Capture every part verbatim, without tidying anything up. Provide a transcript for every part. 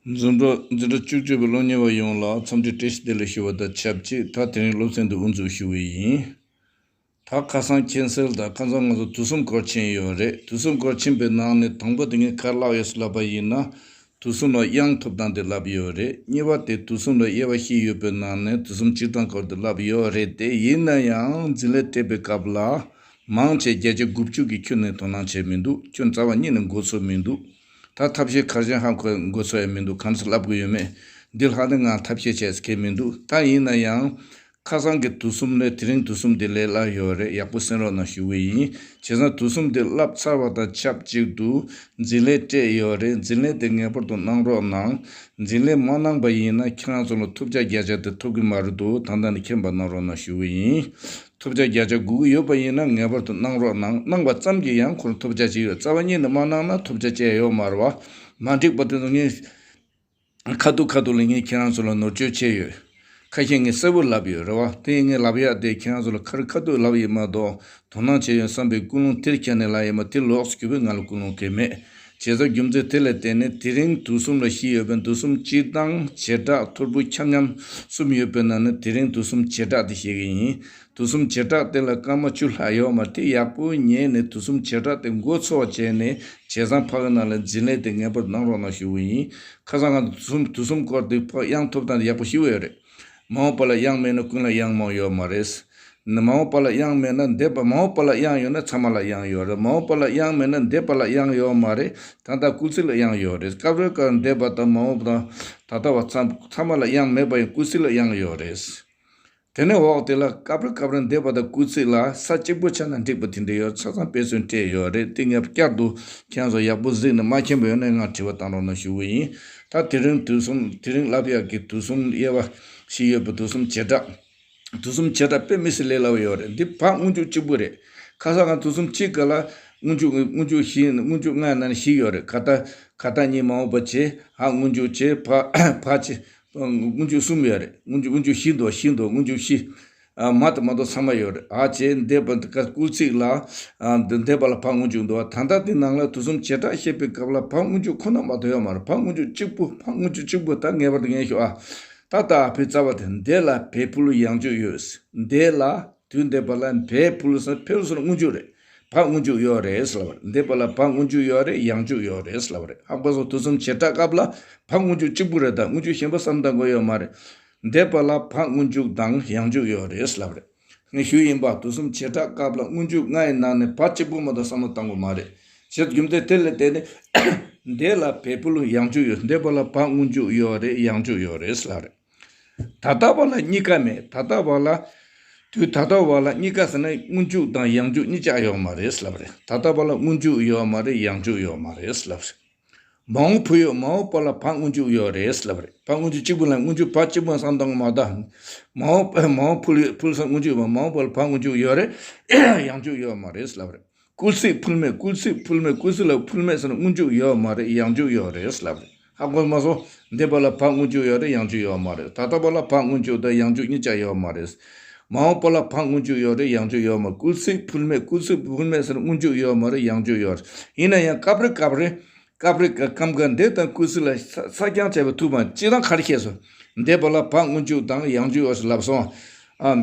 འཛིན་གྲྭ་འཛིན་གྲྭ་བཅུ་གཅིག་པའི་སློབ་གཉེར་བ་ཡོངས་ལ་འཚམས་འདྲི་བཀྲ་ཤིས་བདེ་ལེགས་ཞུ་བ་དང་ཆབས་ཅིག་ད་དེ་རིང་སློབ་ཚན་འདི་དབུ་འཛུགས་ཞུ་བ་ཡིན། ད་ཁ་སང་མཁྱེན་གསལ་ལྟར་ཁ་སང་ང་ཚོ་དུས་གསུམ་སྐོར་ཕྱིན་ཡོད་རེད། དུས་གསུམ་སྐོར་ཕྱིན་པའི་ནང་ནས་དང་པོ་དེ་ངས་ག་རེ་བསླབས་ཡོད་ཟེར་ལབ་པ་ཡིན་ན། དུས་གསུམ་ལ་དབྱངས་ཐོབ་སྟངས་དེ་བསླབས་ཡོད་རེད། གཉིས་པ་དེ་དུས་གསུམ་ལ་དབྱེ་བ་བཞི་ཡོད་པའི་ནང་ནས་དུས་གསུམ་སྤྱིར་བཏང་སྐོར་དེ་བསླབས་ཡོད་རེད་དེ། ཡིན་ན་ཡང་འཛིན་ལས་སྤྲད་པའི་སྐབས་ལ། མང་ཆེ་བརྒྱ་ཆ་དགུ་བཅུ་གིས་ཁྱོན་ནས་དོ་སྣང་བྱས་མི་འདུག་ཁྱོན་རྩ་བ་ཉིད་ནས་མགོ་ཚོས་མི་འདུག་ད་ཐབས་ཤེས་ག་རེ་བྱས་ཧ་གོ་མགོ་ཚོས་ཡ་མི་འདུག་གང་ཟག་བསླབ་དགོས་ཡོད་མེད། འདི་ལྷག་ནས་ང་ཐབས་ཤེས་བྱས་ཟེར་མཁན་མི་འདུག་ད་ཡིན་ན་ཡང་། ཁ་སང་གི་དུས་གསུམ་ལས་དེ་རིང་དུས་གསུམ་འདི་ལས་སླ་ཡོད་རེད། ཡག་པོ་གསན་རོགས་གནང་ཞུ་གི་ཡིན། བྱས་ཙང་དུས་གསུམ་འདི་བསླབ་ཚར་བ་དང་ཆབས་ཅིག་ཏུ་འཛིན་ལས་སྤྲད་ཡོད་རེད། འཛིན་ལས་དེ་ངེས་པར་དུ་གནང་རོགས་གནང་། འཛིན་ལས་མ་གནང་པ་ཡིན་ན་ཁྱེད་རང་ཚོ་ལ་ཐོབ་རྒྱ་བརྒྱ་ཆ་དེ་ཐོབ་གི་མ་རེད་འདུག་ད་ལྟ་ནས་མཁྱེན་པ་གནང་རོགས་གནང་ཞུ་གི་ཡིན། ཐོབ་རྒྱ་བརྒྱ་ཆ་དགོས་ཀྱི་ཡོད་པ་ཡིན་ན་ངེས་པར་དུ་གནང་རོགས་གནང་། གནང་པ་ཙམ་གྱིས་ཡང་ཁོ་རང་ཐོབ་རྒྱ་ཅིག་ཡོད། རྩ་བ་ཉིད་ནས་མ་གནང་ན་ཐོབ་རྒྱ་ཅི་ཡང་ཡོད་མ་རེད་བ། མ་འགྲིག་པ་དེ་ཚོ་ངས་ཁ་ཐུག་ཁ་ཐུག་ལ་ངས་ཁྱེད་རང་ཚོ་ལ་ནོར་བཅོས་བྱས་ཡོད། ཁ་ཤས་ངས་གསལ་པོ་ལབ་ཡོད་རེད་བ། དེ་ངས་ལབ་ཡག་དེ་ཁྱེད་རང་ཚོ་ལ་ཁ་རི་ཁ་ཐུག་ལབ་ཡོད་མ་གཏོགས་དོ་སྣང་བྱས་ཡོད་བསམ་པའི་ཀུན་སློང་དེར་ཁྱེར་ནས་ལབ་ཡོད་མ། དེ་ལོགས་སུ་གྱུར་པའི་ང་ལ་ཀུན་སློང་གང་ཡང་མེད། བྱས་ཙང་རྒྱུ་མཚན་དེ་ལ་བརྟེན་ནས་དེ་རིང་དུས་གསུམ་ལ་བཞི་ཡོད་པའི་དུས་གསུམ་སྤྱིར་བཏང་བྱེ་བྲག་ཐོར་བུ་ཁྱབ་མཉམ་གསུམ་ཡོད་པའི་ནང་ནས་དེ་རིང་དུས་གསུམ་བྱེ་བྲག་དེ་བཤད་ཀྱི་ཡིན། དུས་གསུམ་བྱེ་བྲག་དེ་ལ་སྐར་མ་བཅུ་ལྷག་ཡོད་མ་རེད། དེ་ཡག་པོ་ཉན་ནས་དུས་གསུམ་བྱེ་བྲག་དེ་མགོ་ཚོས་བྱས་ནས་བྱས་ཙང་ཕ་གི་ནང་ལ་འཛིན་ལས་དེ་ངེས་པར་གནང་རོགས་གནང་ཞུ་གི་ཡིན། ཁ་སང་ང་དུས་གསུམ་དུས་གསུམ་སྐོར་དེ་ཕར་དབྱངས་ཐོབ་སྟངས་དེ་ཡག་པོ་ཞེ་པོ་ཡོད་རེད། མ་འོངས་པ་ལ་དབྱངས་མེད་ན་ཀུན་ལ་དབྱངས་མང་ཡོད་མ་རེད། མ་འོངས་པ་ལ་དབྱངས་མེད་ན་འདས་པ། མ་འོངས་པ་ལ་དབྱངས་ཡོད་ན་ཚང་མ་ལ་དབྱངས་ཡོད་རེད། མ་འོངས་པ་ལ་དབྱངས་མེད་ན་འདས་པ་ལ་དབྱངས་ཡོད་མ་རེད། ད་ལྟ་སྐུལ་ཚིག་ལ་དབྱངས་ཡོད་རེད། སྐབས་རེ་སྐབས་འདས་པ་དང་མ་འོངས་པ་དང་ད་ལྟ་བ་ཚང་ཚང་མ་ལ་དབྱངས་མེད་པ་ཡིན། སྐུལ་ཚིག་ལ་དབྱངས་ཡོད་རེད། དེ་ནས་འོག་དེ་ལ་སྐབས་རེ་སྐབས་རེ་འདས་པ་དང་སྐུལ་ཚིག་ལ་ས་གཅིག་པོ་ཆགས་ན་འགྲིག་པ་དེ་འདྲ་ཡོད། ཆ་ཚང་དཔེ་མཚོན་སྤྲད་ཡོད་རེད། དེ་ངས་བསྐྱར་དུ་ཁྱེད་ཚོ་ཡག་པོ་གཟིགས་ནས་མ་མཁྱེན་པ་ཡོད་ན་ང་དྲི་བ་བཏང་རོགས་གནང་ཞུ་གི་ཡིན། ད་དེ་རིང་དུས་གསུམ་དེ་རིང་ལབ་ཡག་གི་དུས་གསུམ་དབྱེ་བ་ཞིག་ཡོད་པ། དུས་གསུམ་བྱེ་བྲག་དུས་གསུམ་བྱེ་བྲག་དཔེ་མི་སྲིད་ལས་སླ་པོ་ཡོད་རེད། འདི་ཕར་སྔོན་འཇུག་གཅིག་པུ་རེད། ཁ་སང་ང་དུས་གསུམ་གཅིག་ག་ལ་སྔོན་འཇུག་སྔོན་འཇུག་བཞི། སྔོན་འཇུག་ལྔ་ནང་བཞི་ཡོད་རེད། ག་ད་ག་ད་གཉིས་མ་འོངས་པ་བྱས། ཧ་སྔོན་འཇུག་བྱས། ཕ་ཕ་བྱས། སྔོན་འཇུག་གསུམ་ཡོད་རེད། སྔོན་འཇུག་སྔོན་འཇུག་བཞི་འདུག་བཞི་འདུག་སྔོན་འཇུག་བཞི། ཨ་མ་དང་མ་གཏོགས་ཚང་མ་ཡོད་རེད། ཨ་བྱས་འདས་པ་འདི་ག་སྐུལ་ཚིག་ལ། ཨ་འདི་འདས་པ་ལ་ཕར་སྔོན་འཇུག་འདུག་བ། ད་ལྟ་འདི་ནང་ལ་དུས་གསུམ་བྱེ་བྲག་བཤད་པའི་སྐབས་ལ་ཕར་སྔོན་འཇུག་ཁོ་ན་མ་གཏོགས་ཡོད་མ་རེད། ཕར་སྔོན་འཇུག་གཅིག་པུ། ཕར་སྔོན་འཇུག་གཅིག་པུ། ད་ངེས་པར་དུ་ངེས་ཤོག་ཨ། ད་ལྟ་བའི་རྩ་བ་དེ། འདས་ལ་བས་ཕུལ་ཡང་འཇུག་ཡོད། འདས་ལ་དུས་འདས་པ་ལ་བས་ཕུལ་ཟེར། ཕུལ་ཟེར་ན་སྔོན་འཇུག་རེད། ཕར་སྔོན་འཇུག་ཡོད་རེད་ཟེར་ལབ་པ་རེད། འདས་པ་ལ་ཕར་སྔོན་འཇུག་ཡོད་རེད། ཡང་འཇུག་ཡོད་རེད་ཟེར་ལབ་པ་རེད། ཧ་གོ་སོང་། དུས་གསུམ་བྱེ་བྲག་སྐབས་ལ་ཕར་སྔོན་འཇུག་གཅིག་པུ་རེད། ད་སྔོན་འཇུག་གཞན་པ་བསམ་བཏང་དགོས་ཡོད་མ་རེད། འདས་པ་ལ་ཕར་སྔོན་འཇུག་དང་ཡང་འཇུག་ཡོད་རེད་ཟེར་ལབ་པ་རེད། ངས་ཞུས་ཡིན་པ། དུས་གསུམ་བྱེ་བྲག་སྐབས་ལ་སྔོན་འཇུག་ལྔ་ཡི་ནང་ནས་ཕར་གཅིག་པུ་མ་གཏོགས་བསམ་བློ་བཏང་དགོས་མ་རེད། བྱས་ཙང་རྒྱུ་མཚན་དེ་ལ་བརྟེན་ནས་འདས་ལ་བས་ཕུལ་ཡང་འཇུག་ཡོད། འདས་པ་ལ་ཕར་སྔོན་འཇུག་ཡོད་རེད། ཡང་འཇུག་ཡོད་རེད་ཟེར་ལབ་པ་རེད། ད་ལྟ་བ་ལ་གཉིས་ཀ་མེད། ད་ལྟ་བ་ལ། དུས་ད་ལྟ་བ་ལ་གཉིས་ཀ་ཟེར་ན་སྔོན་འཇུག་དང་ཡང་འཇུག་གཉིས་ཆ་ཡོད་མ་རེད་ལབ་པ་རེད། ད་ལྟ་བ་ལ་སྔོན་འཇུག་ཡོད་མ་རེད། ཡང་འཇུག་ཡོད་མ་རེད་ལབ་པ་རེད། མ་འོངས་ཕུལ་ཡོད། མ་འོངས་པ་ལ་ཕར་སྔོན་འཇུག་ཡོད་རེད་ལབ་པ་རེད། ཕར་སྔོན་འཇུག་གཅིག་པུ་ལ་སྔོན་འཇུག་ཕར་གཅིག་པུ་བསམ་བཏང་གི་མ་གཏོགས། མ་འོངས་མ་འོངས་ཕུལ་ཡོད། ཕུལ་ས་སྔོན་འཇུག་ཡོད་པ། མ་འོངས་པ་ལ་ཕར་སྔོན་འཇུག་ཡོད་རེད། ཡང་འཇུག་ཡོད་མ་རེད་ལབ་པ་རེད། སྐུལ་ཚིག་ཕུལ་མེད། སྐུལ་ཚིག་ཕུལ་མེད། སྐུལ་ཚིག་ལ་ཕུལ་མེད་ཟེར་ན་སྔོན་འཇུག་ཡོད་མ་རེད། ཡང་འཇུག་ཡོད་རེད་ལབ་རེད། ཧ་གོ་མ་སོང་། འདས་པ་ལ་ཕར་སྔོན་འཇུག་ཡོད་རེད། ཡང་འཇུག་ཡོད་མ་རེད། ད་ལྟ་བ་ལ་ཕར་སྔོན་འཇུག་དང་ཡང་འཇུག་གཉིས་ཆ་ཡོད་མ་རེད། མ་འོངས་པ་ལ་ཕར་སྔོན་འཇུག་ཡོད་རེད། ཡང་འཇུག་ཡོད་མ་རེད། སྐུལ་ཚིག་ཕུལ་མེད། སྐུལ་ཚིག་ཕུལ་མེད་ཟེར་ན་སྔོན་འཇུག་ཡོད་མ་རེད། ཡང་འཇུག་ཡོད་རེད། ཡིན་ན་ཡང་སྐབས་རེ་སྐབས་རེ། སྐབས་རེ་སྐབས་འགར་འདས་དང་སྐུལ་ཚིག་ལ་ས་ས་རྐྱང་བྱས་པ་ཐུག་པ། སྤྱིར་བཏང་ག་རེ་བཤད་སོང་། འདས་པ་ལ་ཕར་སྔོན་འཇུག་དང་ཡང་འཇུག་ཡོད་ཟེར་ལབ་སོང་། ཨ།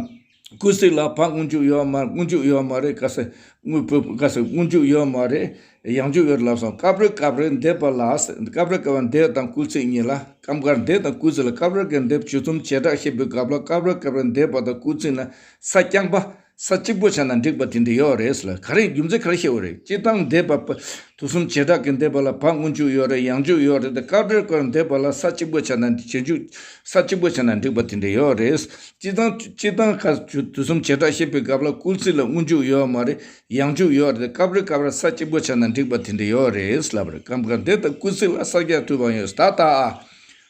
སྐུལ་ཚིག་ལ་ཕར་སྔོན་འཇུག་ཡོད་མ། སྔོན་འཇུག་ཡོད་མ་རེད། ག་ཟེར། སྔོན་པོ་ག་ཟེར། སྔོན་འཇུག་ཡོད་མ་རེད། ཡང་འཇུག་ཡོད་ལབ་སོང་། སྐབས་རེ་སྐབས་རེ་འདས་པ་ལ། སྐབས་རེ་སྐབས་རེ་འདས་དང་སྐུལ་ཚིག་གཉིས་ལ། སྐབས་འགར་འདས་དང་སྐུལ་ཚིག་ལ། སྐབས་རེ་སྐབས་རེ་འདས་དུས་གསུམ་བྱེ་བྲག་བཤད་པའི་སྐབས་ལ་སྐབས་རེ་སྐབས་རེ་འདས་པ་དང་སྐུལ་ཚིག་ན་ས་རྐྱང་པ། ས་གཅིག་པོ་ཆགས་ན་འགྲིག་པ་དེ་འདྲ་ཡོད་རེད་ཟེར་ལ། ག་རེ་རྒྱུ་མཚན་ག་རེ་བཤད་པ་རེད། སྤྱིར་བཏང་འདས་པ་པ། དུས་གསུམ་བྱེ་བྲག་གི་འདས་པ་ལ་ཕར་སྔོན་འཇུག་ཡོད་རེད། ཡང་འཇུག་ཡོད་རེད་དེ། སྐབས་རེ་སྐབས་རེ་འདས་པ་ལ་ས་གཅིག་པོ་ཆགས་ན། རྗེས་འཇུག་ས་གཅིག་པོ་ཆགས་ན་འགྲིག་པ་དེ་འདྲ་ཡོད་རེད། སྤྱིར་བཏང་སྤྱིར་བཏང་ག་དུས་གསུམ་བྱེ་བྲག་བཤད་པའི་སྐབས་ལ་སྐུལ་ཚིག་ལ་སྔོན་འཇུག་ཡོད་མ་རེད། ཡང་འཇུག་ཡོད་རེད་དེ། སྐབས་རེ་སྐབས་རེ་ས་གཅིག་པོ་ཆགས་ན་འགྲིག་པ་དེ་འདྲ་ཡོད་རེད་ལབ་རེད། སྐབས་འགར་འདས་དང་སྐུལ་ཚིག་ལ་ས་རྐྱང་ཐུག་པ་ཡོད། ད་ད་ཨ།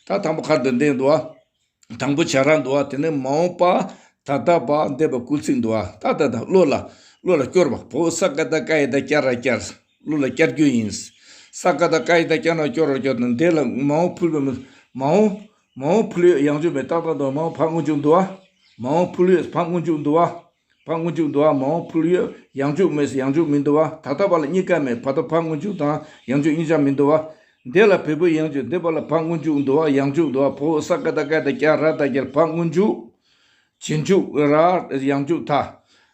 ད་དང་པོ་ག་རེ་འདོན་བསྡད་འདུག་ཨ། དང་པོ་བྱ་ར་འདུག་བ། དེ་ནས་མ་འོངས་པ། ད་ལྟ་བ། འདས་པ། སྐུལ་ཚིག་འདུག་བ། ད་ད་ད་བློ་ལ། བློ་ལ་སྐྱོར་བ། བོ་ས་ཀ་ད་ཀ་ཡ་ད་སྐྱ་ར་སྐྱར། བློ་ལ་སྐྱར་རྒྱུ་ཡིན། ས་ཀ་ད་ཀ་ཡ་ད་སྐྱ་ན་སྐྱོར་ར་སྐྱོར་དང་། འདས་ལ་མ་འོངས་ཕུལ་བ་མ། མ་འོངས། མ་འོངས་ཕུལ་ཡོད། ཡང་འཇུག་མེད། ཏག་ཏག་འདུག་མ་འོངས་ཕར་སྔོན་འཇུག་འདུག་བ། མ་འོངས་ཕུལ་ཡོད། ཕར་སྔོན་འཇུག་འདུག་བ། ཕར་སྔོན་འཇུག་འདུག་བ། མ་འོངས་ཕུལ་ཡོད། ཡང་འཇུག་མེད། ཡང་འཇུག་མི་འདུག་བ། ད་ལྟ་བ་ལ་གཉིས་ཀ་མེད། ཕར་ད་ཕར་སྔོན་འཇུག་དང་ཡང་འཇུག་གཉིས་ཆ་མི་འདུག་བ། འདི་ལ་བོད་པོའི་ཡང་འཇུག་འདི་པ་ལ་བ་སྔོན་འཇུག་འདུག་བ། ཡང་འཇུག་འདུག་བ། བོ་ས་ཀ་བཏགས་སྐ་ཡ་བཏགས་སྐྱ་ར་བཏགས་སྐྱར། བ་སྔོན་འཇུག་རྗེས་འཇུག་ར། ཡང་འཇུག་ད།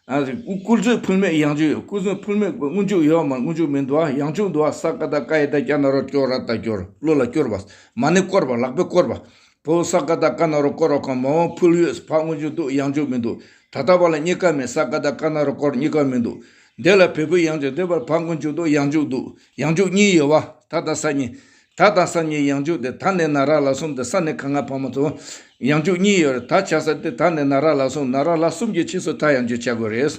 ཨ། སྐུ་ཚེ་ཕུལ་མེད་ཡང་འཇུག་ཡོད། སྐུ་ཚེ་ཕུལ་མེད་སྔོན་འཇུག་ཡོད་མ། སྔོན་འཇུག་མི་འདུག་བ། ཡང་འཇུག་འདུག་བ། ས་ཀ་བཏགས་སྐ་ཡ་བཏགས་སྐྱ་ན་རོ་སྐྱོ་ར་བཏགས་སྐྱོར། བློ་ལ་སྐྱོར་བ། མ་ཎི་བསྐོར་བ། ལག་པས་བསྐོར་བ། བོ་ས་ཀ་བཏགས་སྐ་ན་རོ་སྐོ་ར་ཁོ། མ་འོངས་ཕུལ་ཡོད། བ་སྔོན་འཇུག་འདུག་ཡང་འཇུག་མི་འདུག་ད་ལྟ་བ་ལ་གཉིས་ཀ་མེད། ས་ཀ་བཏགས་སྐ་ན་རོ་སྐོར། གཉིས་ཀ་མི་འདུག་འདི་ལ་བོད་པོའི་ཡང་འཇུག་འདི་པར་བ་སྔོན་འཇུག་འདུག་ཡང་འཇུག་འདུག་ཡང་འཇུག་གཉིས་ཡོད་བ། ད་དང་ས་གཉིས། ད་དང་ས་གཉིས་ཡང་འཇུག་དེ། ད་ནས་ན་ར་ལ་གསུམ་དེ། ས་ནས་ག་ང་བ་མ་ཚོ་ཡང་འཇུག་གཉིས་ཡོད་རེད། ད་ཆ་ས་དེ་ད་ནས་ན་ར་ལ་གསུམ། ན་ར་ལ་གསུམ་གྱི་ཕྱིས་སུ་ད་ཡང་འཇུག་བྱ་དགོས་རེད།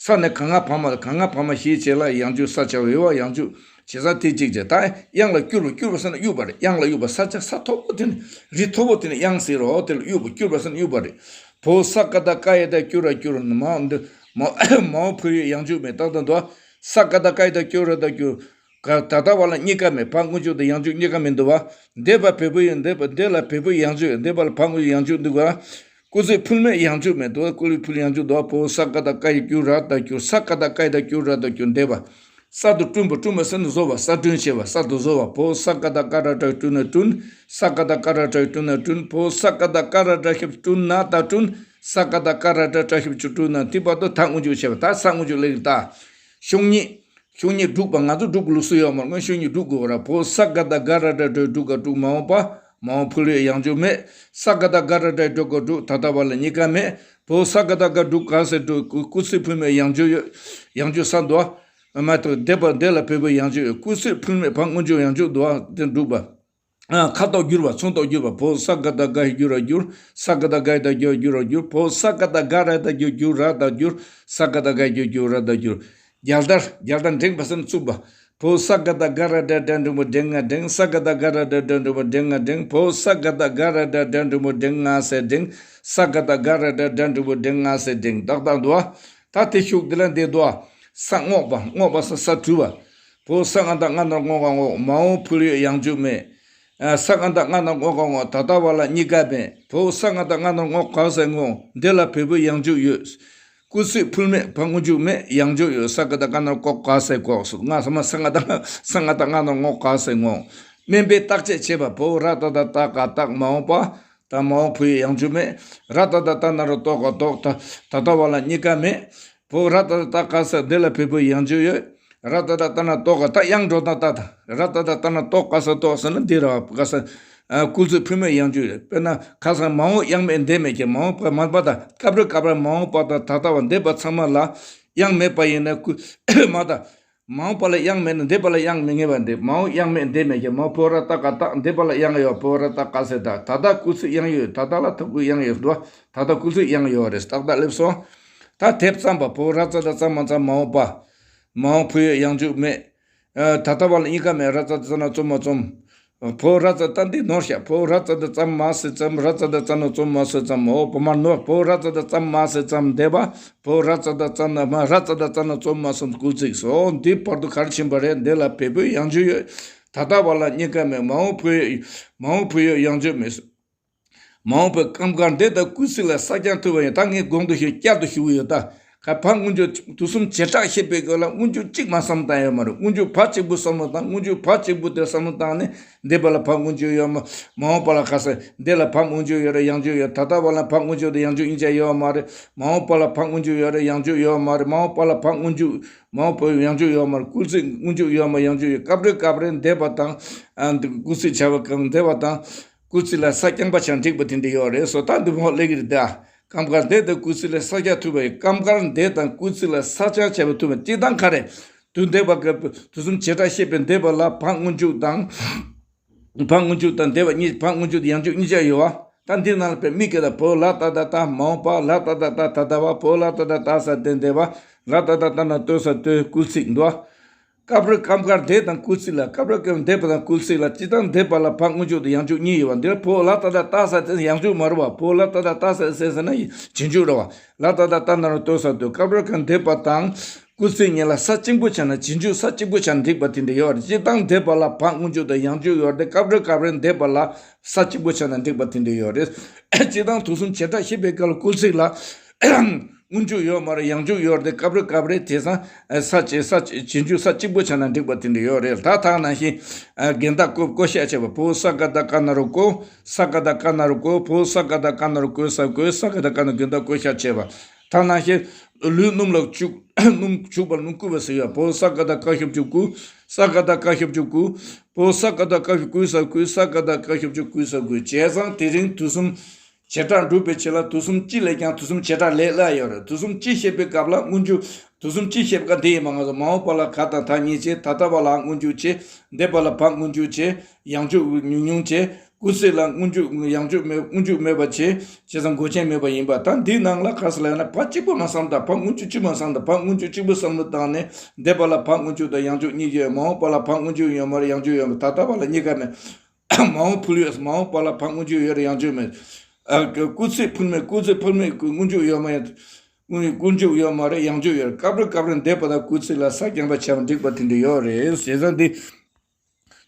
ས་ནས་ག་ང་བ་མ། ག་ང་བ་མ་ཞེས་བྱས་ལ་ཡང་འཇུག་ས་བྱ་བའི་བ། ཡང་འཇུག་བྱེད་ས་དེ་གཅིག་བྱས། ད་དབྱངས་ལ་བསྐྱུར་བ། བསྐྱུར་བ་ཟེར་ན་དབྱུག་པ་རེད། དབྱངས་ལ་དབྱུག་པ། ས་ཆ་ས་མཐོ་པོ་དེ་ནས། རི་མཐོ་པོ་དེ་ནས་དབྱངས་ཟེར་རོ། དེ་ལ་དབྱུག་པ། བསྐྱུར་བ་ཟེར་ན་དབྱུག་པ་རེད། བོ་ས་ཀ་བཏགས་སྐ་ཡ་བཏགས་སྐྱུ་ར་སྐྱུར། མ་འོངས་འདི་མ་འོངས་མ་འོངས་ཕུལ་ཡོད། ཡང་འཇུག་མེད། ཏག་ཏག་འདུག་ས་ཀ་བཏགས་སྐ་ཡ་བཏགས་སྐྱོ་ར་བཏགས་སྐྱོར། ག་ད་ལྟ་བ་ལ་གཉིས་ཀ་མེད། བ་སྔོན་འཇུག་དང་ཡང་འཇུག་གཉིས་ཀ་མི་འདུག་བ། འདས་པ་བོད་པོ་ཡོད། འདས་པ་འདས་ལ་བོད་པོ་ཡང་འཇུག་ཡོད། འདས་པ་ལ་བ་སྔོན་འཇུག་ཡང་འཇུག་འདུག་ག་སྐུ་ཚེ་ཕུལ་མེད་ཡང་འཇུག་མེད་འདུག་སྐུ་ལུས་ཕུལ་ཡང་འཇུག་འདུག་བོ་ས་ཀ་བཏགས་སྐ་ཡ་སྐྱུ་ར་བཏགས་སྐྱུར། ས་ཀ་བཏགས་སྐ་ཡ་བཏགས་སྐྱུ་ར་བཏགས་སྐྱུར། འདས་པ། གསར་དུ་བསྐྲུན་པ། བསྐྲུན་པ་ཟེར་ན་བཟོ་བ། གསར་སྐྲུན་བྱས་པ། གསར་དུ་བཟོ་བ། བོ་ས་ཀ་བཏགས་སྐ་ར་བཏགས་སྐྱ་སྐྲུ་ན་སྐྲུན། ས་ཀ་བཏགས་སྐ་ར་བཏགས་སྐྱ་སྐྲུ་ན་སྐྲུན། བོ་ས་ཀ་བཏགས་སྐ་ར་བཏགས་སྐྱ་སྐྲུ་ན་བཏགས་སྐྲུན། ས་ཀ་བཏགས་སྐ་ར་བཏགས་སྐྱ་སྐྲུ་ན། དེ་བར་དུ་ད་སྔོན་འཇུག་བྱས་པ། ད་ས་སྔོན་འཇུག་ལེགས་ད། ཤོག་ངེས། ཤོག་ངེས་སྒྲུག་པ། ང་ཚོ་སྒྲུག་གི་ལུགས་སྲོལ་ཡོད་མ་རེད། སྔོན་ཤོག་ངེས་སྒྲུག་དགོས་ར། བོ་ས་ཀ་བཏགས་སྒ་ར་བཏགས་སྒྲ་སྒྲུག་ག་སྒྲུག་མ་འོངས་པ། མ་འོངས་ཕུལ་ཡོད། ཡང་འཇུག་མེད། ས་ཀ་བཏགས་སྒ་ར་བཏགས་སྒྲ་སྒྲུག་ག་སྒྲུག་ད་ལྟ་བ་ལ་གཉིས་ཀ་མེད། བོ་ས་ཀ་བཏགས་སྒ་སྒྲུག་ག་ཟེར་སྒྲུག་སྐུ་ཚེ་ཕུལ་མེད་ཡང་འཇུག་ཡོད། ཡང་འཇུག་ས་འདུག་བ། མ་གཏོགས་འདས་པ་འདས་ལ་བོད་པོ་ཡང་འཇུག་ཡོད། སྐུ་ཚེ་ཕུལ་མེད་བ་སྔོན་འཇུག་ཡང་འཇུག་འདུག་བ། དེ་སྒྲུག་པ། ཨ། ཁ་དོག་བསྒྱུར་བ། ཚོན་མདོག་བསྒྱུར་བ། བོ་ས་ཀ་བཏགས་སྒ་ཡ་སྒྱུ་ར་སྒྱུར། ས་ཀ་བཏགས་སྒ་ཡ་བཏགས་སྒྱ་སྒྱུ་ར་སྒྱུར། བོ་ས་ཀ་བཏགས་སྒ་ར་བཏགས་སྒྱུ་སྒྱུ་ར་བཏགས་སྒྱུར། ས་ཀ་བཏགས་སྒ་ཡ་སྒྱུ་སྒྱུ་ར་བཏགས་སྒྱུར། རྒྱལ་དར། རྒྱལ་དར་འགྲེང་བ་ཟེར་ན་བཙུགས་པ། བོ་ས་ཀ་བཏགས་སྒ་ར་བཏགས་སྒྲ་འགྲེང་བུ་འགྲེང་ང་འགྲེང་། ས་ཀ་བཏགས་སྒ་ར་བཏགས་སྒྲ་འགྲེང་བུ་འགྲེང་ང་འགྲེང་། བོ་ས་ཀ་བཏགས་སྒ་ར་བཏགས་སྒྲ་འགྲེང་བུ་འགྲེང་ང་ཟེར་འགྲེང་། ས་ཀ་བཏགས་སྒ་ར་བཏགས་སྒྲ་འགྲེང་བུ་འགྲེང་ང་ཟེར་འགྲེང་། ཏག་ཏག་འདུག་བ། ད་དེ་ཤུགས་དེ་ལ་འདེད་འདུག་བ། ས་སྔོག་པ། སྔོག་པ་ས་ས་བྲུས་པ། བོ་ས་ང་བཏགས་སྔ་ན་རོ་སྔོ་ག་སྔོག་མ་འོངས་ཕུལ་ཡོད་ཡང་འཇུག་མེད། ཨ། ས་ང་བཏགས་སྔ་ན་རོ་སྔོ་ག་སྔོག་ད་ལྟ་བ་ལ་གཉིས་ཀ་མེད། བོ་ས་ང་བཏགས་སྔ་ན་རོ་སྔོ་ག་ཟེར་སྔོག་འདི་ལ་བོད་པོའི་ཡང་འཇུག་ཡོད། སྐུ་ཚེ་ཕུལ་མེད་བ་སྔོན་འཇུག་མེད་ཡང་འཇུག་ཡོད། ས་ཀ་བཏགས་སྐ་ན་རོ་སྐོ་ག་ཟེར་སྐོག་སྔགས་ས་མ་ས་ང་བཏགས་ས་ང་བཏགས་སྔ་ན་རོ་སྔོ་ག་ཟེར་སྔོག་སྨན་པས་བརྟག་དཔྱད་བྱས་པ། བོ་ར་བཏགས་སྒྲ་བཏགས་སྒ་བརྟག་མ་འོངས་པ། ད་མ་འོངས་ཕུལ་ཡོད་ཡང་འཇུག་མེད། ར་བཏགས་སྒྲ་བཏགས་སྒྲ་ན་རོ་བཏགས་སྒ་བཏག་ད་ད་ལྟ་བ་ལ་གཉིས་ཀ་མེད། བོ་ར་བཏགས་སྒྲ་བཏགས་སྒ་ཟེར་འདི་ལ་བོད་པོའི་ཡང་འཇུག་ཡོད། ར་བཏགས་སྒྲ་བཏགས་སྒྲ་ན་བཏགས་སྒ་ད་དབྱངས་འགྲོ་སྟངས་ད་ད། ར་བཏགས་སྒྲ་བཏགས་སྒྲ་ན་བཏགས་སྒ་ཟེར་བཏགས་ཟེར་ན་འདི་ར་བ་ག་ས། ཨ། སྐུ་ཚེ་ཕུལ་མེད་ཡང་འཇུག་ཡོད། དཔེར་ན་ཁ་སང་མ་འོངས་དབྱངས་མེད་འདས་མེད་ཀྱི་མ་འོངས་པ་མ་པ་དང་སྐབས་རེ་སྐབས་རེ་མ་འོངས་པ་དང་ད་ལྟ་བ་འདས་པ་ཚང་མ་ལ་དབྱངས་མེད་པ་ཡིན་ན་སྐུ་མ་དང་། མ་འོངས་པ་ལ་དབྱངས་མེད་ན་འདས་པ་ལ་དབྱངས་མི་ངེས་པ་འདི་མ་འོངས་དབྱངས་མེད་འདས་མེད་ཀྱི་མ་འོངས་བོ་ར་བཏགས་སྒ་བཏགས་འདས་པ་ལ་དབྱངས་ཡོད་བོ་ར་བཏགས་སྒ་ཟེར་ད་ད་ལྟ་སྐུ་ཚེ་དབྱངས་ཡོད་ད་ལྟ་ལ་ཐུག་གི་དབྱངས་ཡོད་འདུག་ད་ལྟ་སྐུ་ཚེ་དབྱངས་ཡོད་རེད་ཏག་ཏག་སླེབས་སོང་། ད་དེབ་བརྩམས་པ་བོ་ར་བཏགས་སྒྲ་བརྩམས་མ་བརྩམས་མ་འོངས་པ། མ་འོངས་ཕུལ་ཡོད་ཡང་འཇུག་མེད། ཨ། ད་ལྟ་བ་ལ་གཉིས་ཀ་མེད། ར་བཏགས་སྒྲ་བརྩམས་ན་རྩོམ་མ་རྩོམ། བོ་ར་བཏགས་སྒྲ་ད་འདི་ནོར་ཤག་བོ་ར་བཏགས་སྒྲ་བརྩམས་མ་ཟེར་བརྩམས། ར་བཏགས་སྒྲ་བརྩམས་ན་རྩོམ་མ་ཟེར་བརྩམས། འོ་བོ་མ་ནོར། བོ་ར་བཏགས་སྒྲ་བརྩམས་མ་ཟེར་བརྩམས་འདས་པ། བོ་ར་བཏགས་སྒྲ་བརྩམས་ན་མ་ར་བཏགས་སྒྲ་བརྩམས་ན་རྩོམ་མ་རྩོམ་སྐུལ་ཚིག་སོ། འདི་བར་དུ་ག་རེ་ཕྱིན་པ་རེད། འདི་ལ་བོད་པོའི་ཡང་འཇུག་ཡོད། ད་ལྟ་བ་ལ་གཉིས་ཀ་མེད། མ་འོངས་ཕུལ་ཡོད་མ་འོངས་ཕུལ་ཡོད་ཡང་འཇུག་མེད། མ་འོངས་པའི་སྐབས་འགར་འདས་དང་སྐུལ་ཚིག་ལ་ས་ཀྱང་ཐུབ་པ་ཡིན། ད་ངས་གོང་དུ་ཞུས་བསྐྱར་དུ་ཞུ་གི་ཡོད་ད། ག་བ་སྔོན་འཇུག་དུས་གསུམ་བྱེ་བྲག་བཤད་པའི་སྐབས་ལ་སྔོན་འཇུག་གཅིག་མ་བསམ་བཏང་ཡོད་མ་རེད། སྔོན་འཇུག་བ་གཅིག་པུ་བསམ་བློ་བཏང་། སྔོན་འཇུག་བ་གཅིག་པུ་དེ་བསམ་བློ་བཏང་ནས་འདས་པ་ལ་བ་སྔོན་འཇུག་ཡོད་མ། མ་འོངས་པ་ལ་ག་ས་འདས་ལ་བ་སྔོན་འཇུག་ཡོད་རེད། ཡང་འཇུག་ཡོད། ད་ལྟ་བ་ལ་བ་སྔོན་འཇུག་དང་ཡང་འཇུག་གཉིས་ཆ་ཡོད་མ་རེད། མ་འོངས་པ་ལ་བ་སྔོན་འཇུག་ཡོད་རེད། ཡང་འཇུག་ཡོད་མ་རེད། མ་འོངས་པ་ལ་བ་སྔོན་འཇུག་མ་འོངས་པ་ཡང་འཇུག་ཡོད་མ་རེད། སྐུལ་ཚིག་སྔོན་འཇུག་ཡོད་མ་ཡང་འཇུག་ཡོད། སྐབས་རེ་སྐབས་རེ་འདས་པ་དང་། ཨ། འདི་སྐུལ་ཚིག་བྱ་བ་གང་འདས་པ་དང་། སྐུལ་ཚིག་ལ་ས་རྐྱང་པ་ཆགས་འགྲིག་པ་དེ་འདྲ་ཡོད་རེད་སོ། ད་འདི་མོ་སླེབས་ཀྱི་རེད་ད། སྐབས་འགར་འདས་དང་སྐུལ་ཚིག་ལ་ས་རྐྱང་ཐུབ་པ་ཡིན། སྐབས་འགར་འདས་དང་སྐུལ་ཚིག་ལ་ས་རྐྱང་བྱས་པ་ཐུབ་པ་སྤྱིར་བཏང་ག་རེ། དུས་འདས་པ་སྐབས་དུས་གསུམ་བྱེ་བྲག་བཤད་པའི་འདས་པ་ལ་བ་སྔོན་འཇུག་དང་། བ་སྔོན་འཇུག་དང་འདས་པ་གཉིས། བ་སྔོན་འཇུག་དང་ཡང་འཇུག་གཉིས་ཆ་ཡོད་བ། ད་འདི་ནང་ལ་དཔེ་མིག་གིས་ད་བོ་ལ་ཏ་ད་ད་མ་འོངས་པ། ལ་ཏ་ད་ད་ད་ལྟ་བ། བོ་ལ་ཏ་ད་ད་ས་དེ་འདས་པ། ལ་ཏ་ད་ད་ན་ལྟོས་ས་ལྟོས་སྐུལ་ཚིག་འདུག་བ། སྐབས་རེ་སྐབས་འགར་འདས་དང་སྐུལ་ཚིག་ལ། སྐབས་རེ་སྐབས་འདས་པ་དང་སྐུལ་ཚིག་ལ། སྤྱིར་བཏང་འདས་པ་ལ་བ་སྔོན་འཇུག་དང་ཡང་འཇུག་གཉིས་ཡོད་བ། འདིར་བོ་ལ་ཏ་ད་ལྟ་ས་དེ་ཡང་འཇུག་མ་རེད་བ། བོ་ལ་ཏ་ད་ལྟ་ས་ཟེར་ཟེར་ན་རྗེས་འཇུག་རེད་བ། ལ་ཏ་ད་ལྟ་ན་རོ་ལྟོས་ས་ལྟོས། སྐབས་རེ་སྐབས་འདས་པ་དང་སྐུལ་ཚིག་གཉིས་ལ་ས་གཅིག་པོ་ཆགས་ན། རྗེས་འཇུག་ས་གཅིག་པོ་ཆགས་ན་འགྲིག་པ་དེ་འདྲ་ཡོད་རེད། སྤྱིར་བཏང་འདས་པ་ལ་བ་སྔོན་འཇུག་དང་ཡང་འཇུག་ཡོད་རེད་དེ། སྐབས་རེ་སྐབས་རེ་འདས་པ་ལ་ས་གཅིག་པོ་ཆགས་ན་འགྲིག་པ་དེ་འདྲ་ཡོད་རེད། སྤྱིར་བཏང་དུས་གསུམ་བྱེ་བྲག་བཤད་པའི་སྐབས་ལ་སྐུལ་ཚིག་ལ། སྔོན་འཇུག་ཡོད་མ་རེད། ཡང་འཇུག་ཡོད་རེད། སྐབས་རེ་སྐབས་རེ་དེང་སང་ས་བཅད་ས་བཅད་འཇུག་ས་གཅིག་པོ་ཆགས་ན་འགྲིག་པ་དེ་འདྲ་ཡོད་རེད། ད་ཐ་ན་བཞིན་རྒན་བདག་བཀོ་བཀོ་བཞག་བྱས་པ། བོ་ས་ག་བཏགས་སྐ་ན་རོ་བཀོ། ས་ག་བཏགས་སྐ་ན་རོ་བཀོ། བོ་ས་ག་བཏགས་སྐ་ན་རོ་བཀོ་ས་བཀོས། ས་ག་བཏགས་སྐ་ན་རྒན་བདག་བཀོ་བཞག་བྱས་པ། ཐ་ན་བཞིན་ལུས་སྣུམ་ལ་བྱུག་སྣུམ་བྱུག་པ་སྣུམ་བསྐུས་པ་ཟེར་ཡོད། བོ་ས་ག་བཏགས་སྐ་ཞབས་ཀྱུ་བསྐུ། ས་ག་བཏགས་སྐ་ཞབས་ཀྱུ་བསྐུ། བོ་ས་ག་བཏགས་སྐ་ཞབས་བསྐུ་ས་བསྐུས། ས་ག་བཏགས་སྐ་ཞབས་ཀྱུ་བསྐུ་ས་བསྐུས། བྱས་ཙང་དེ་རིང་དུས་གསུམ་བྱེ་བྲག་སྒྲུབ་པའི་ཆེད་ལ་དུས་གསུམ་སྤྱི་ལས་ཀྱང་དུས་གསུམ་བྱེ་བྲག་ལས་སླ་ཡོད་རེད། དུས་གསུམ་སྤྱི་བཤད་པའི་སྐབས་ལ་སྔོན་འཇུག་དུས་གསུམ་སྤྱི་བཤད་པ་འདི་ཡིན་པ་ང་ཚོ་མ་འོངས་པ་ལ་ག་དང་ད་གཉིས་བྱས། ད་ལྟ་བ་ལ་སྔོན་འཇུག་བྱས། འདས་པ་ལ་བ་སྔོན་འཇུག་བྱས། ཡང་འཇུག་ཉུང་ཉུང་བྱས། སྐུལ་ཚིག་ལ་སྔོན་འཇུག་ཡང་འཇུག་མེད། སྔོན་འཇུག་མེད་པ་བྱས། བྱས་ཙང་མགོ་ཅན་མེད་པ་ཡིན་པ། ད་འདིའི་ནང་ལ་ག་ས་ལ་ཡང་ན་བ་གཅིག་པོ་མ་བསམ་དང་བ་སྔོན་འཇུག་གཅིག་པོ་བསམ་དང་བ་སྔོན་འཇུག་གཅིག་པོ་བསམ་བློ་བཏང་ནས་འདས་པ་ལ་བ་སྔོན་འཇུག་དང་ཡང་འཇུག་གཉིས་ཡོད། མ་འོངས་པ་ལ་བ་སྔོན་འཇུག་ཡོད་མ་རེད། ཡང་འཇུག་ཡོད་མ་རེད། ད་ལྟ་བ་ལ་གཉིས་ཀ་མེད། མ་འོངས་ཕུལ་ཡོད། མ་འོངས་པ་ལ་བ་སྔོན་འཇུག་ཡོད་རེད། ཡང་འཇུག་མེད། ཨ། སྐུལ་ཚིག་ཕུལ་མེད། སྐུལ་ཚིག་ཕུལ་མེད་སྔོན་འཇུག་ཡོད་མ་ཡོད། སྔོན་སྔོན་འཇུག་ཡོད་མ་རེད། ཡང་འཇུག་ཡོད་རེད། སྐབས་རེ་སྐབས་རེ་འདས་པ་དང་སྐུལ་ཚིག་ལ་ས་རྐྱང་པ་བྱས་པ་འགྲིག་པ་དེ་འདྲ་ཡོད་རེད། བྱས་ཙང་འདི་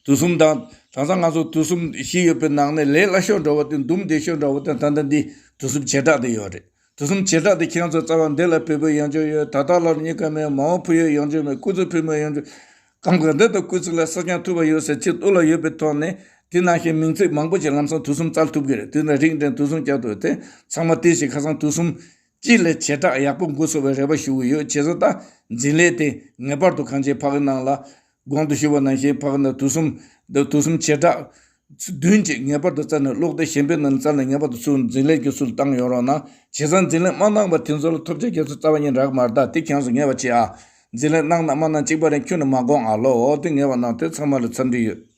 དུས་གསུམ་དང་། དེང་སང་ང་ཚོ་དུས་གསུམ་བཞི་ཡོད་པའི་ནང་ནས་ལས་སླ་ཤོས་འདྲ་བོ་དེ་འདུམ་བདེ་ཤོས་འདྲ་བོ་དེ་ད་ལྟ་འདི་དུས་གསུམ་བྱེ་བྲག་དེ་ཡོད་རེད། དུས་གསུམ་བྱེ་བྲག་དེ་ཁྱེད་རང་ཚོ་རྩ་བ་འདི་ལ་བོད་པའི་ཡང་འཇུག་ཡོད། ད་ལྟ་ལ་གཉིས་ཀ་མེད། མ་འོངས་ཕུལ་ཡོད་ཡང་འཇུག་མེད། སྐུལ་ཚིག་ཕུལ་མེད་ཡང་འཇུག་གང་ག་འདི་དང་སྐུལ་ཚིག་ལ་ས་རྐྱང་ཐུབ་པ་ཡོད་ཟེར་ཅིག་ལྟོ་ལ་ཡོད་པའི་ཐོག་ནས་དེ་ནང་བཞིན་མིང་ཚིག་མང་པོ་ཅིག་ལམ་སང་དུས་གསུམ་བཙལ་ཐུབ་ཀྱི་རེད། དེ་ནས་རིགས་འདྲ་དུས་གསུམ་བསྐྱར་དུ་དེ་ཚང་མ་དེ་ཞིག་ཁ་སང་དུས་གསུམ་སྤྱི་ལས་བྱེ་བྲག་ཡག་པོ་འགོ་ཚུགས་པའི་རེ་བ་ཞུ་གི་ཡོད། བྱས་ཙང་ད་འཛིན་ལས་དེ་ངེས་པར་དུ་གང་ཅིའི་ཕ་གི་ནང་ལ་གོང་དུ་ཞུས་པ་ནང་བཞིན་ཕ་གི་ནང་དུས་གསུམ་འདི་དུས་གསུམ་བྱེ་བྲག་བདུན་ཅིག་ངེས་པར་དུ་བཙལ་ནས་ཀློག་དེབ་གཞན་པའི་ནང་ནས་བཙལ་ནས་ངེས་པར་དུ་ཚུར་འཛིན་ལས་ཀྱི་ཚུར་བཏང་ཡོང་རོགས་གནང་། བྱས་ཙང་འཛིན་ལས་མ་གནང་བ་དེ་ཚོ་ལ་ཐོབ་ཆ་རྒྱ་མཚོ་རྩ་བ་ཉིད་རག་མ་རེད། ད་དེ་ཁྱེད་ཚོ་ངེས་པ་བྱེད་ཨ། འཛིན་ལས་གནང་དང་མ་གནང་གཅིག་པ་རེད། ཁྱོན་ནས་མ་དགོངས་ཨ་ལོ། འོ་དེ་ངེས་པ་གནང་། དེ་ཚང་མ་ལ་འཚམས་འདྲི་ཡོད།